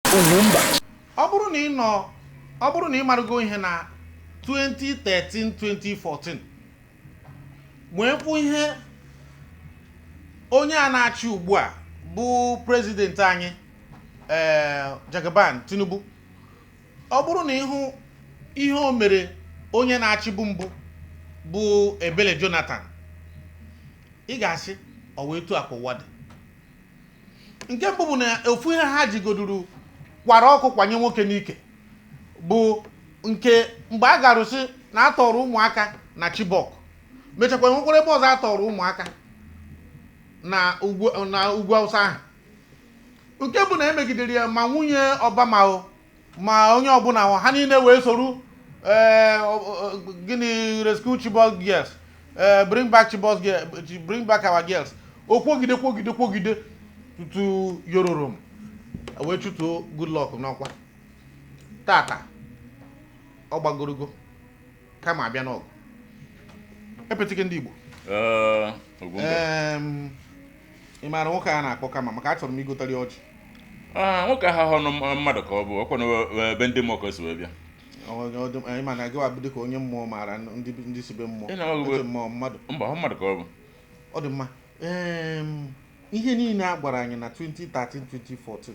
Ugwumba. Ọ bụrụ na ị nọ, ọ bụrụ na ị marụgo ihe na 2013, 2014, wee kwụ ihe onye a na-achị ugbu a bụ president anyị, Jagaban Tinubu, ọ bụrụ na ịhụ ihe o mere onye na-achịbu mbụ bụ Ebele Jonathan, ị ga-asị ọ wee etu a ka ụwa dị. Nke mbụ bụ na ofu ihe ha jigoduru kwara ọkụ kwanye nwoke n'ike bụ nke mgbe a garụsị na atọrọ ụmụaka na Chibok, mechakwa nwekwara ebe ọzọ atọrọ ụmụaka na ugwu Awụsa ahụ, nke bụ na emegidere ya ma nwunye Obama o ma onye ọbụla, ha niile wee soro gịnị, "Rescue Chibok girls," "Bring back Chibok girls," "Bring back our girls." O kwogide, kwogide, kwogide tutu yororom wee chụtuo Goodluck n'ọkwa. Tata ọ gbagorogo kama abịa n'ọgụ epetike ndị Igbo. Ugwumba. Ị maara nwoke a na-akpọ kama maka achọrọ m igotere ya ọjị? Ah, nwoke ahụ hụ mmadụ ka ọ bụ ọkwa n'ebe ndị mmụọ ka o si wee bịa. Ị ma na gị wa bụ dịka onye mmụọ maara ndị si be mmụọ. Ị na-agwa Eche mmụọ mmadụ. Mba, ọ mmadụ ka ọ bụ. Ọ dị mma. Ihe niile a gwara anyị na 2013, 2014,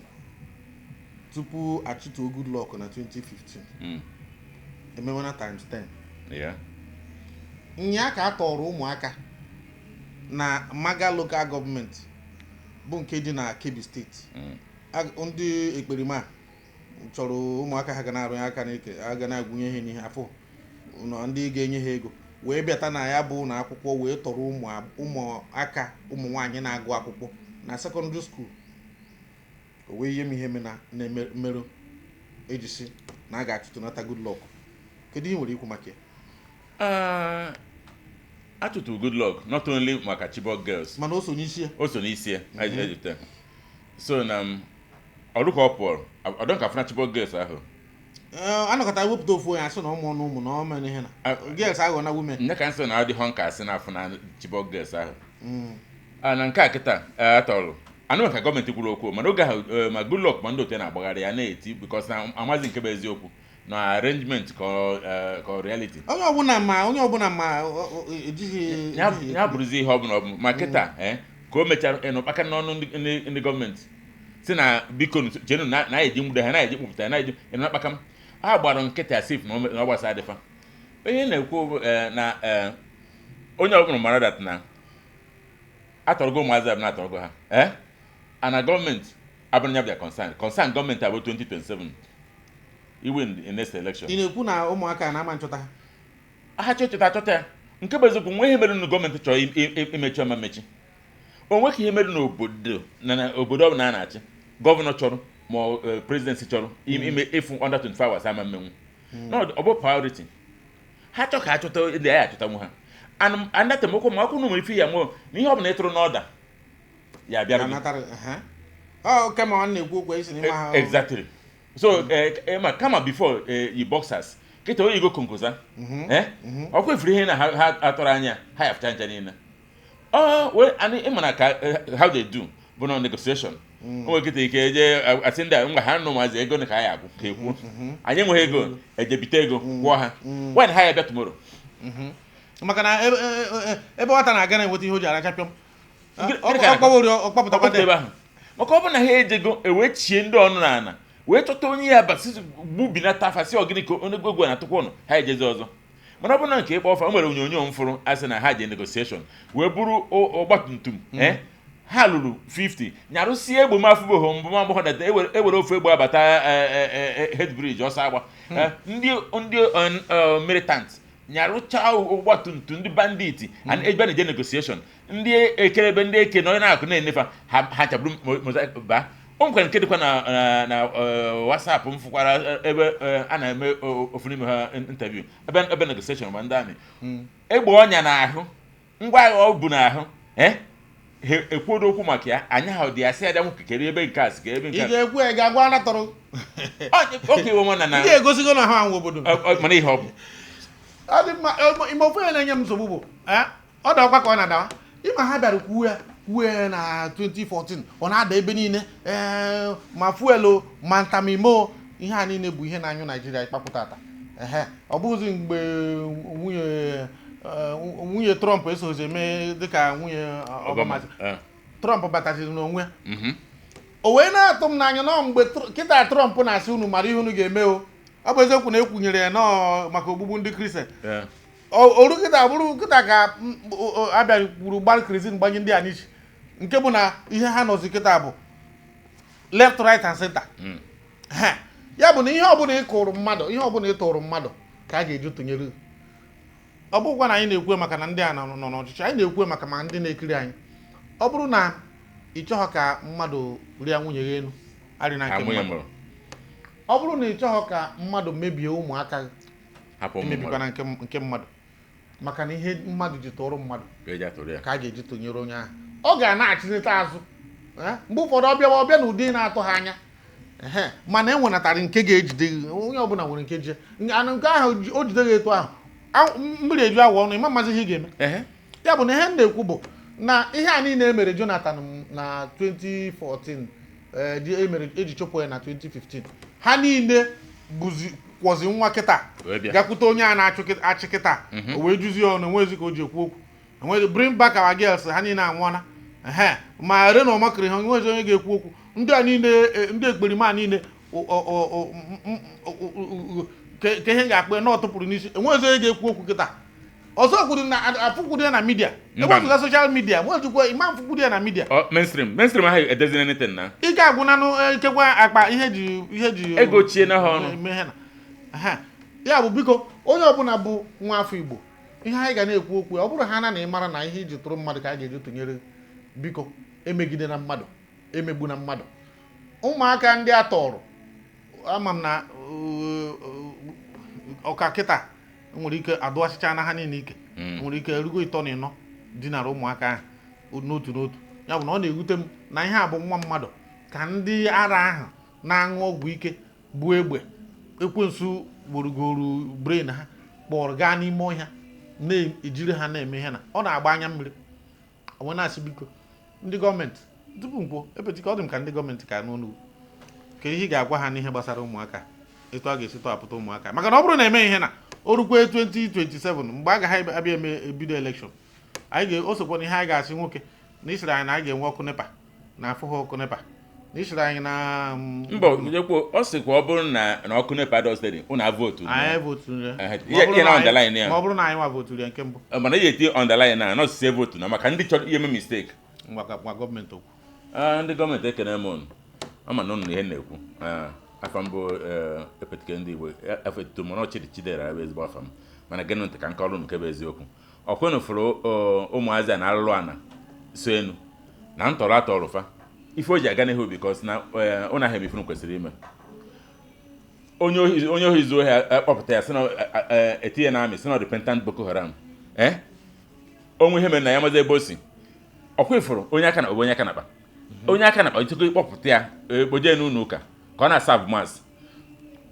tupu achụtuo Goodluck na 2015, emewana times 10. Nya ka a tọrọ ụmụaka na Maga Local Government bụ nke dị na Kebbi Steeti. Ndị ekperima chọrọ ụmụaka ha ga na-arụnye aka n'ike, ha ga na-agwunye ihe n'ihe afọ na ndị ga-enye ha ego, wee bịata na ya bụ na akwụkwọ wee tọrọ ụmụaka, ụmụ nwaanyị na-agụ akwụkwọ na secondary school. O wee ihe m ihe na na-emerụ ejisi na a ga-achụtụnata Goodluck. Kedu ihe ị nwere ikwu maka ya? Ah, achụtụ Goodluck not only maka Chibok girls. Mana o so n'isi ya. O so n'isi ya ejute so na m ọrụ ka ọ pụrụ ọdọ nka fụna Chibok girls ahụ. Ee, anọkọta wepụta ofu onye asị na ụmụ ọnụ ụmụ na ọ mere ihe na girls aghọ na women. Nne ka nsị na adịghọ nka asị na afụ na Chibok girls ahụ. A na nke a kịta atọrọ anụ ka gọọmenti kwuru okwu, mana oge ahụ ma Goodluck ma ndị otu ya na-agbagharị ya na-eti because na amazi nke bụ eziokwu na arrangement ka ọ reality. Onye ọbụla ma, onye ọbụla ma ejighị Ya ejighị ya bụrụzi ihe ọbụla ọ bụ ma kịta ka o mechara ịnụ kpaka n'ọnụ ndị gọọmenti si na biko nụ, chenu na eji nwude ha na-eji kpụpụta ya na-eji ịnụ kpaka m ha gbara nkịtị asif na ọ gbasa adịfa. Onye na-ekwu bụ, na onye ọbụla mara that na atọrọgo ụmụazị abụ na atọrọgo ha ana gọọmenti abụrụ ya bịa concern gọọmenti abụ 2027 iwin in next election. Ị na-ekwu na ụmụaka na-ama nchọta ha? Ha chọchọta achọta ya. Nke bụ eziokwu, nwe ihe mere na gọọmenti chọrọ imechi ọma mmechi o nweghị ihe mere n'obodo na obodo ọbụla a na-achị, governor chọrọ ma ọ presidency chọrọ ime ịfụ under 24 hours ama mmenwu. No, ọ bụ priority ha chọ ka achọta ndị anyị achọtanwu ha andatemokwu ma ọkụ na ụmụ ife ya nwee na ihe ọbụla ịtụrụ n'ọda ya bịara gị. Anatara ha ọ kama ọ na-ekwu okwu isi n'ime ha. Exactly. So ma kama before yi boxers kịta oyigo konkoza ọ kwefuru ihe na ha atọrọ anya ha ya fụcha ncha niile. Ọ wee anyị ịma na ka how they do bụ na negotiation o nwere kịta ike eje asị ndị a ngwa ha nụ maazị ego na ka anyị agwụ ka ekwuo anyị enweghị ego eje bite ego gwụọ ha when ha ya bịa tomorrow. Maka na ebe nwata na-aga na-enweta ihe o ji arachapịọm. Gịnị ka ọkpọwori ọkpọpụtakwa. Ọkpọpụta ebe ahụ maka ọ bụ na ha ejego ewee chie ndị ọnụ n'ala wee chọta onye ya basị gbubinata afa sị ọgịnị ka onye egwu na-atụkwa ụnụ ha ejezi ọzọ. Mana ọ bụ na nke ịkpọ ọfa o nwere onyonyo m fụrụ asị na ha je negotiation wee buru ọgbatumtum ha lụrụ 50 nyarụsie egbe m afụbeghị mbụ ma agbọghọ na ewere ofu egbe abata head bridge ọsọ agba. Ndị militant nyarụcha ọgbatumtum ndị bandit and ebe na-eje negotiation ndị ekerebe ndị eke na onye na-akụ na-enefa ha ha chagburu mosaic ba. O nwekwara nke dịkwa na WhatsApp m fụkwara ebe a na-eme ofu n'ime ha interview ebe negotiation ma ndị amị egbe ọnya n'ahụ ngwa agha ọ bụ n'ahụ ha ekwuodo okwu maka ya anya ha dị ya sị ya dị nwoke kere ebe nke a si ka ebe nke Ị a ga-ekwu ya, ị ga-agwa anatọrọ. Oke iwe nwa na Ndị egosigo na ha nwe obodo. Mana ihe ọ bụ Ọ dị mma. Ime ofu ya na-enye m nsogbu bụ ọ dị ọkwa ka ọ na-adawa ịma ha bịara kwuo ya. Kwue na 2014 ọ na-ada ebe niile, ee, ma fuel o, ma ntamimo, ihe a niile bụ ihe na-anyụ Naijiria ịkpapụta ata. Ehe, ọ bụghịzi mgbe nwunye Trump esoghịzi eme dịka nwunye Obama. Trump bataziri n'onwe ya. O wee na-atụ m n'anya nọọ mgbe kịta Trump na-asị unu mara ihe unu ga-eme o. Ọ bụ eziokwu na ekwunyere ya nọọ maka ogbugbu ndị Kristian. Oru kịta bụrụ kịta ka abịa kwuru gbara kerozin gbanye ndị a n'isi, nke bụ na ihe ha nọzi kịta bụ left, right and center. Ha ya bụ na ihe ọbụla ị kụrụ mmadụ, ihe ọbụla ị tụrụ mmadụ ka a ga-eji tụnyere gị. Ọ bụrụkwa na anyị na-ekwu maka na ndị a nọ n'ọchịchị, anyị na-ekwu maka ma ndị na-ekiri anyị. Ọ bụrụ na ị chọghọ ka mmadụ rịa nwunye gị elu, arị na nke nwunye mmadụ. Mụrụ. Ọ bụrụ na ị chọghọ ka mmadụ mebie ụmụaka gị, hapụ ụmụ mmadụ. Emebikwana nke mmadụ, maka na ihe mmadụ ji tụrụ mmadụ ka eji atụrụ ya ka a ga-eji tụnyere onye ahụ. Ọ ga na-achịlite azụ. Mgbe ụfọdụ ọ bịawa, ọbịa n'ụdị na-atụ ha anya. Ehe, mana e nwenatara nke ga-ejide gị. Onye ọbụla nwere nke ji anụ nke ahụ o jide gị etu ahụ, mmiri eju awụ ọnụ, ịma mmazi ihe ị ga-eme. Ya bụ na ihe m na-ekwu bụ na ihe a niile emere Jonathan na 2014, ji emere eji chụpụ ya na 2015, ha niile bụzi kwọzi nwa kịta wee bịa gakwute onye a na-achụ achị kịta. O wee juzie ọnụ, enwezi ka o ji ekwu okwu, enwezi "Bring back our girls", ha niile anwụọna. Ehe, ma Reno Omokri ha, enwezi onye ga-ekwu okwu. Ndị a niile, ndị ekperima a niile, ka ihe ga-akpọ na ọ tụpụrụ n'isi, enwezi onye ga-ekwu okwu kịta. Ọzọ kwuru na afụkwuru ya na media. Mba. Ewezụga social media, nwezikwa ịma mfụkwuru ya na media. Ọ, mainstream ahụ edezina anything na Ike agwụnanụ, ikekwa akpa ihe ji ego chie na ha ọnụ. Eme ihe na. Aha. Ya bụ, biko, onye ọbụla bụ nwa afọ Igbo, ihe anyị ga na-ekwu okwu ya, ọ bụrụ ha na ị mara na ihe iji tụrụ mmadụ ka a ga-eji tụnyere, biko emegide na mmadụ, emegbu na mmadụ. Ụmụaka ndị a tọrọ, ama m na ọka kịta nwere ike adụwasịcha na ha niile ike. Nwere ike rugo 34 dinara ụmụaka ahụ n'otu n'otu. Ya bụ na ọ na-ewute m na ihe a bụ nwa mmadụ ka ndị ara ahụ na-aṅụ ọgwụ ike bụ egbe ekwensu gborugoro brain ha kpọrọ gaa n'ime ọhịa na-ejiri ha na-eme ihe na ọ na-agba anya mmiri. Onwe na-asị, biko, ndị gọọmenti, tupu m kwuo epetika, ọ dị m ka ndị gọọmenti ka n'ọnụ ka ihe ị ga-agwa ha n'ihe gbasara ụmụaka, etu a ga-esi tọhapụta ụmụaka, maka na ọ bụrụ na eme ihe na o rukwe 2027 mgbe a gaghị abịa eme ebido election, anyị ga o sokwa na ihe anyị ga-asị nwoke na isiri anyị na anyị ga-enwe ọkụ NEPA na afụghị ọkụ NEPA na isiri anyị na Mba, jekwuo, ọ sịkwa ọ bụrụ na ọkụ NEPA dọstedị unu avootu. Anyị voturu ya. Ehe, Ma ọ bụrụ ihe na anyị- underline ya. Ma ọ bụrụ na anyị nwa voturu ya nke mbụ. Mana ihe eti underline na nọọsụ vote na maka ndị chọrọ ihe eme mistake. Ngwa gọọmenti okwu. Ah, ndị gọọmenti, ekene m unu. Ama na unu na ihe m na-ekwu. Ah, afa mbụ, epetike ndị Igbo afọ etuto mana ọchịrị Chidera bụ ezigbo afa m, mana gịnị ntị ka nke ọrụ nke bụ eziokwu. Ọkwenu fụrụ ụmụazị a na-alụlụ ana so enu na ntọrọ atọrọ fa ife o ji aga n'ihu, because na ụnụ ahụ emefunu kwesịrị ime onye ohi zuo ohi, akpọpụta ya sị na etinye na amị, sị na ọ repentant Boko Haram, onwe ihe mere na ya mazi ebe o si. Ọkwa ifuru onye aka na onye aka nakpa, onye aka nakpa ịchọkọ ịkpọpụta ya, kpoje n'ụlọ ụka ka ọ na-asabụ mass.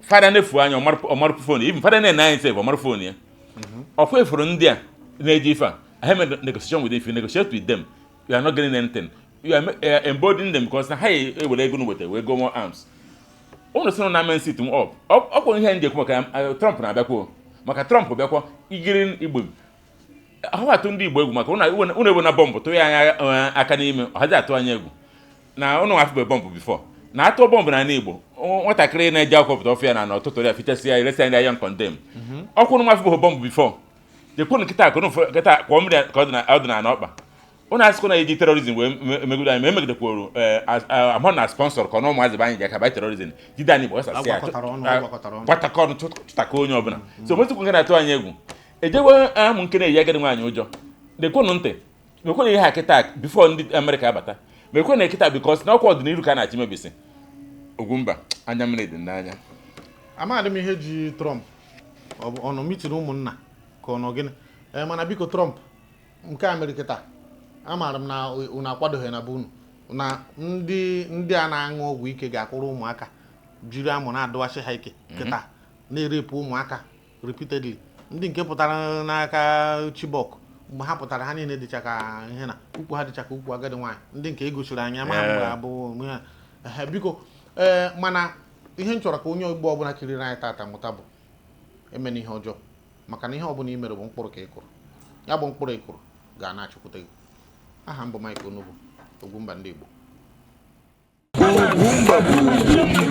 Fada na-efu anya ọmarụpụ phone, even fada na-ene anya sef ọmarụ phone ya. Ọkwa ifuru ndị a na-eji ife a ha eme negotiation with them. If you negotiate with them, you are not getting anything. You are emboldening them, because na ha ewere ego n'weta wee go more arms. Ụnụ sị na men sit up. Ọkwa ihe ndị ekwu maka Trump na-abịakwa, maka Trump bịakwa igiri Igbo ahụ atụ ndị Igbo egwu, maka ụnụ ewe na bọmbụ tụ ya anya aka n'ime ọhazi atụ anya egwu na ụnụ afụbe bọmbụ before na atụ bọmbụ n'ala Igbo. Nwatakịrị na-eji akwụkwọ pụta ọfụ ya na n'ụtụtụ ya fichasị ya eresi ndị ahịa nkọndem ọkwụ. Ụnụ afụbeghị bọmbụ before. Jekwunu nkịta akụ nkịta kwọ mmiri ka ọ dị na n'ọkpa. Ụnụ asịkwa na eji terrorism wee megide anyị, ma emegidekwuru amụ na sponsor ka ọ na ụmụazị be anyị ji aka bai terrorism jide anyị Igbo gbasasị ya. Agwakọtara ọnụ, agwakọtara ọnụ. Gbatakọ ọnụ chụtakọ onye ọbụla. So mezikwu nke na-atụ anyị egwu ejewe amụ nke na-eyi agadi nwaanyị ụjọ. Lekwenụ ntị, mekwenụ ihe a kịta before ndị Amerịka abata. Mekwenụ kịta, because na ọkwa ọdịnihu ka a na-achị mebisi. Ugwumba, anya mmiri dị n'anya. Amadị m ihe ji Trump, ọ bụ ọnụ meeting ụmụnna ka ọ nọ gịnị? Ee, mana biko, Trump nke Amerịka taa, amaara m na unu akwadoghị na be unu na ndị a na-aṅụ ọgwụ ike ga-akwụrụ ụmụaka jiri amụ na-adọwachi ha ike kịta na-erepụ ụmụaka repeatedly, ndị nke pụtara n'aka Chibok. Mgbe ha pụtara, ha niile dịcha ka ihe na ukwu ha dịcha ka ukwu agadi nwaanyị, ndị nke egosiri anyị ama ha mgbe abụ onwe ha. Ehe, biko, ee, mana ihe m chọrọ ka onye Igbo ọbụla kiriri anyị tata mụta bụ emena ihe ọjọọ, maka na ihe ọbụla i mere bụ mkpụrụ ka ị kụrụ. Ya bụ mkpụrụ ị kụrụ ga na-achụkwute gị. Aha m bụ Mike Onugbu, Ugwumba ndị Igbo. Ugwumba bụ ugwu.